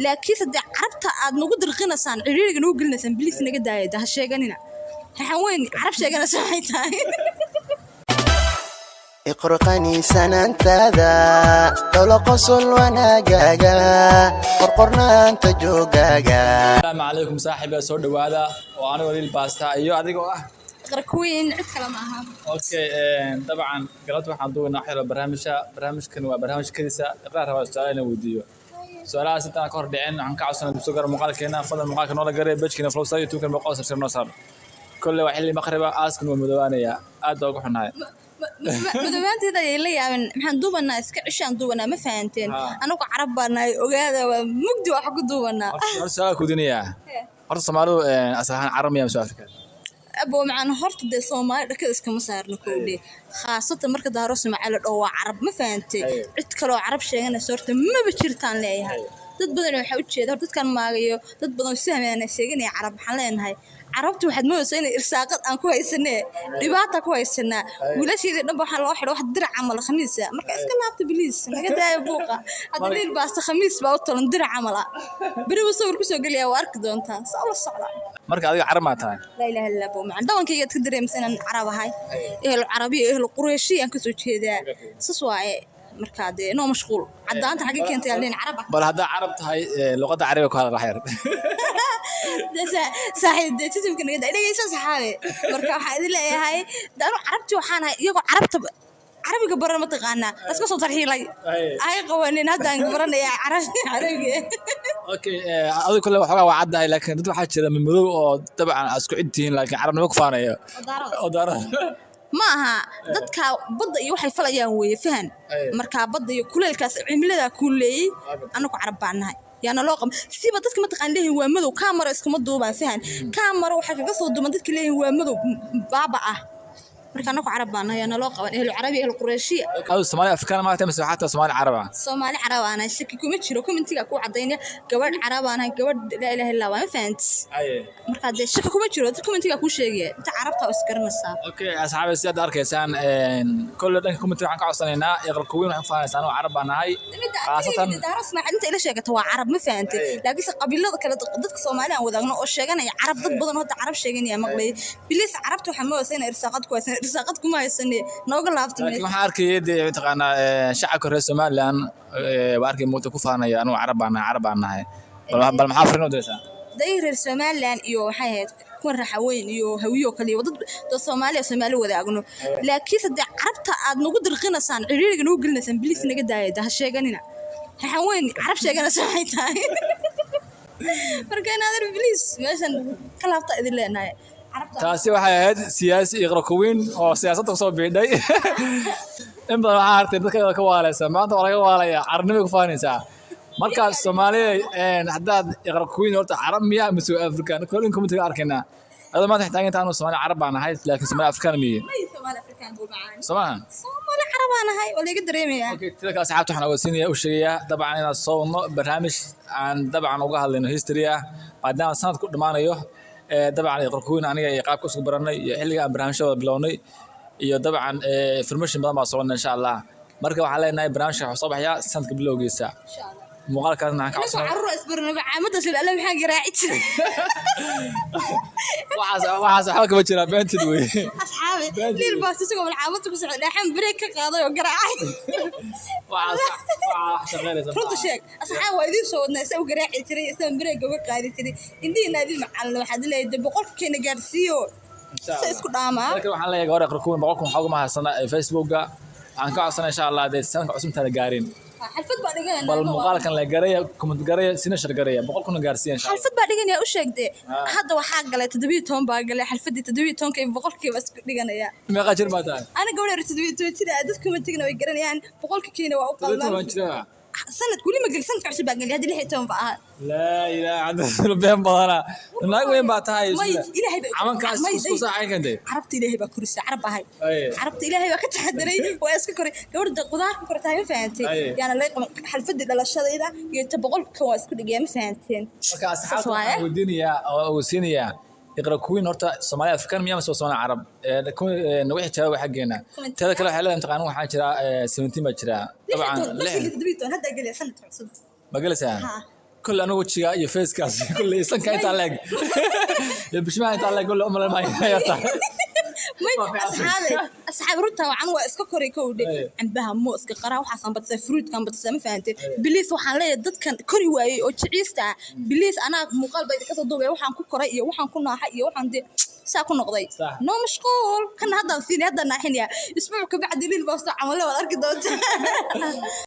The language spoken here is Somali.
Laakiinse dee Carabta aad nagu dirqinaysaan, ciriiriga nagu gelinaysaan, please naga daaya, ha sheeganina. Raxan weyn Carab sheeganaysa maxay tahay? Iqurqaniisanaantaada, dholo qosol wanaagaaga, qorqornaanta joogaaga. Asalaamu calaykum saaxiiba, soo dhawaada oo anigoo Liil Baasta iyo adigoo ah Iqra Queen, cid kale ma aha. Okay, dabcan galabta waxaan duubaynaa wax yar oo barnaamijka. Barnaamijkan waa barnaamij kedisa. Iqra rabaa su'aalo inaan weydiiyo. Su'aalahaas intaan ka hor dhicin, waxaan ka codsanaa dib soo gara muuqaalkeena. Fadlan muuqaalka noola garay, page-keena follow saar, YouTube-kan boqol subscribe noo saar. Kolle waa xilli maqriba, aaskan waa madoobaanayaa, aad baa uga xunnahay. Madoobaanteeda ayay la yaabeen. Maxaan duubanaa? Iska cishaan duubanaa, ma fahanteen? Anagu Carab baa nahay, ogaada, waa mugdi wax ku duubanaa. Horta su'aal ku weydiinayaa. Horta Soomaalidu asal ahaan Carab miyaa mise Afrika? Abo macaan, horta dee Soomaali dhakada iskama saarno kowdhe, khaasatan marka Daaro Sumacale dhow waa Carab, ma fahantay? Cid kaloo Carab sheeganaysa horta maba jirtaan leeyahay. Dad badan waxaa ujeeda horta dadkan maagayo, dad badan oo sahmayana sheeganaya Carab. Waxaan leenahay, Carabta waxaad moodaysaa inay irsaaqad aan ku haysanee, dhibaata ku haysanaa. Wiilasheedii dhanba waxaa loo xidho wax dirac camal khamiisa. Marka iska laabta, please, naga daaya buuqa. Hadda Liil Baasta khamiis baa u tolan, dirac camal ah. Beri buu sawir kusoo gelayaa, waa arki doontaa saa ula socda. Marka adiga Carab maa tahay? Laa ilaaha illa abo macaan, dhawankaygaad ka dareemaysa inaan Carab ahay. Ehlu Carabiya, ehlu Qureeshi aan kasoo jeedaa, sas waaye. Markaa dee noo mashquul caddaanta xagga keentay aldhin Carab ah. Bal haddaa Carab tahay, luqadda Carabiga ku hadal wax yar. Dee saaxiib, dee tutubka naga daa, dhegeyso saxaabe. Marka waxaan idin leeyahay, dee anu Carabti waxaan ahay iyagoo Carabta Carabiga baran, ma taqaanaa, laska soo tarxiilay ay qabanin. Haddaan baranayaa Carabiga. Okay, adiga kule waxoogaa waa caddahay, laakiin dad waxaa jira madow oo dabcan aad isku cid tihiin, laakiin Carabnimo ku faanayo oo daarada. Ma aha, dadka badda iyo waxay falayaan weeye, fahan. Markaa badda iyo kuleelkaas cimilada kuuleeyey, anagu Carab baan nahay, yaana loo qab siba. Dadka mataqaan leeyihin waa madow, kaamara iskuma duubaan, fahan. Kaamara waxay kaga soo duuban dadka leeyihin waa madow baaba ah. Marka anagu Carab baan nahay, yaana loo qaban, ehlu Carabi, ehlu Qureeshiya. Adigu Soomaali Afrikaan ma tahay mise waxaa tahay Soomaali Carab ah? Soomaali Carab aan ahay, shaki kuma jiro. Commentiga ku cadaynaya gabadh Carab aan ahay, gabadh laa ilaaha illaa waa, ma fahant? Marka dee shaki kuma jiro, dad commentiga kuu sheegaya inta Carabta oo isgaranaysaa. Okay asxaabi, sidaad arkaysaan, kolle dhanka commentiga waxaan ka codsanaynaa Iqra Queen waxaan ku faanaysaan oo Carab baan nahay, khaasatan Daaro Ismaaciil inta ila sheegata waa Carab, ma fahantay? Laakiinse qabiilada kale, dadka Soomaali aan wadaagno oo sheeganaya Carab, dad badan oo hadda Carab sheeganaya maqlay. Please, Carabta waxaa moodaysa inay irsaaqad ku haysan, irsaaqad kuma haysane, nooga laabta. Laakiin waxaan arkayay dee mataqaanaa shacabka reer Somaliland waa arkay moogta ku faanaya anugu Carab baan nahay, Carab baan nahay. Bal maxaa fariin u diraysaa? Day reer Somaliland iyo waxay ahayd kuwan Raxaweyn iyo Hawiyo kale iyo dad Soomaali oo Soomaali wadaagno, laakiinse dee Carabta aad nagu dirqinaysaan, ciriiriga nagu gelinaysaan, please naga daaya, ha sheeganina. Raxan weyn Carab sheeganaysa maxay tahay? Marka inaadan please meeshan ka laabta idin leenahay Carabta. Taasi waxay ahayd siyaasi Iqra Queen oo siyaasadda kusoo biidhay. In badan waxaa aragtay dadka ka waaleysa, maanta waa laga waalayaa, Carabnimay ku faanaysaa. Marka Soomaalida, haddaad Iqra Queen horta Carab miyaa mise waa Afrikaan? Kolin commentiga arkaynaa. Adoo maanta xitaa intaanu Soomaali Carab baan ahay, laakiin Soomaali Afrikaan miye? May, Soomaali Afrikaan buu macaan. Soo maaha? Soomaali Carabaan ahay, waa laga dareemayaa. Okay, tida kale asxaabta waxaan ogeysiinaya, u sheegayaa dabcan inaan soo wadno barnaamij aan dabcan uga hadlayno history ah, maadaama sanadku dhammaanayo. Dabcan Iqra Queen aniga iyo qaabka isku baranay iyo xilliga aan barnaamijyada bilownay iyo dabcan information badan baa soo wadna insha Allah. Marka waxaan leenahay barnaamijka wuxuu soo baxayaa sanadka bilowgiisa. Insha Allah. Muuqaalkaasna waxaan ka Inagoo codsanay carruur isbarnaba caamadaas alle maxaan garaaci jiray. Waxaas waxba kama jiraa, beented wey. Asxaabe, Liil Baas isagoo malcaamada ku socda dhaaxan break ka qaaday oo garaacay. Waxaas wax shaqeynaysa. Runta sheeg asxaab, waa idiin soo wadnaa isa u garaaci jiray, isa break uga qaadi jiray. Indhihiina idin macalin, waxaad leeyahay dee 100-keena gaarsiiyo sa isku dhaamaa. Marka waxaan leeyahay hore Iqra Queen 100,000 waxaa uga mahadsana Facebooka. Waxaan ka codsanay insha Allah dee sanadka cusub intaan la gaarin. Xalfad baa dhiganaya. Bal muuqaalkan la garaya, comment garaya, sina share garaya, 100,000 gaarsiiya insha Allah. Xalfad baa dhiganaya, u sheegdee. Hadda waxaa galay 17 baa galay xalfadii, 17-ka iyo 100-kiiba isku dhiganaya. Meeqa jir baa tahay? Ana gabadh yar, 17 jir ah. Dadka ma tegna way garanayaan, 100-ka kiina waa u 17 qalmaan. Jira. Sanad weli ma gelin, sanadka cusub baa gelin, hadda 16 ba ahaa. Laa ilaaha illa, been badana, naag weyn baa tahay. May, Ilaahay baa camankaas may, isku saacayn kantay. Carabta Ilaahay baa korisay, Carab ahay. Carabta Ilaahay baa ka taxadiray, waa iska koray gabadha qudaar ku kortahay, ma fahantay? Yaana lay qaban xalfadii dhalashadayda iyo ta 100-ka waa isku dhigaya, ma fahanteen? Marka asxaabta Saas waaye. waxaan weydiinayaa oo ogeysiinayaa, Iqra Queen horta Soomaali Afrikaan miyaa mise Soomaali Carab? Wixii jawaab xaggeena. Comment. Teeda kale waxay leedahay mataqaana waxaa jira 17 baa jira dabcan. 17 hadda geliya sanadka cusub. Ma gelaysaa? Ha. Kolle anigu wejiga iyo facekaas kolle sanka intaa leeg iyo bishimaha intaa leeg kolle umalan maayo yarta. May, asxaabe, asxaabe, runta wacan waa iska koray, kowdhe. Cambaha, mooska, qaraha, waxaasaan badsaa, fruitkaan badsaa, ma fahantay? Please, waxaan leeyahay dadkan kori waayey oo jiciista ah, please, anaa muuqaal baa idinka soo duubaya waxaan ku koray iyo waxaan ku naaxay iyo waxaan dee saa ku noqday. No mashquul kana haddaan siinay, haddaan naaxinaya, isbuuc kabacdi liil baa soo camale waad arki doontaa.